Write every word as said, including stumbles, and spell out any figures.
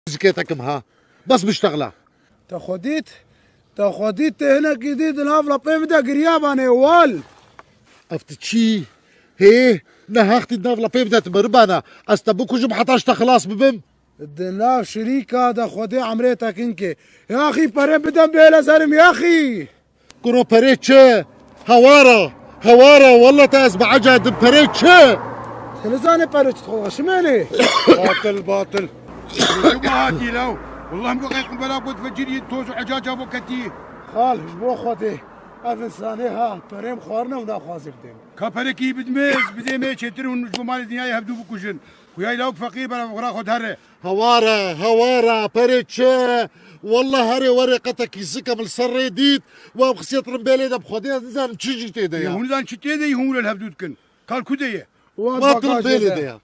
zikê tekim ha. Bes biştexla. Te xwe dît? Te xwe dît, tê hinekî dî di nav lepê bide giriya banê wal. Ev ti çî? Hê, ne hextî di nav lepê bide tu meribana. Ez te bikujim heta ji te xilas bibim. Di nav şirîka de xwedê emrê tekin ke. Yaxî perê bidem bêle serim yaxî. Kuro perê çi? Hewara, hewara, walla te ez bi eca dim perê çi? Te nizane perê çi dixwe şimêlê. Batil, batil. Çima hatî law? Wallah min qey qumbela got vecirî toz û ecaca bo ketî. Xal, ji bo Xwedê. Ev insanê ha, perêm xwarine û naxwaze bidêm. Ka perekî bidmê, bidê me çêtir hûn ji bo malê dinyayê hevdû bikujin. Xuya law feqîr bera xwe ra xwe dere. Hewara, hewara, perê çi? Wallah herê werê qetekî zike min li ser rê dît. Wa bi xisiyet rimbêlê de bi Xwedê ez nizanim çi jî tê de ya. Hûn nizan çi tê de yî hûn li hevdû dikin. Kal ku de ye? Wa Wa tu bagajê rimbêlê de. de ya.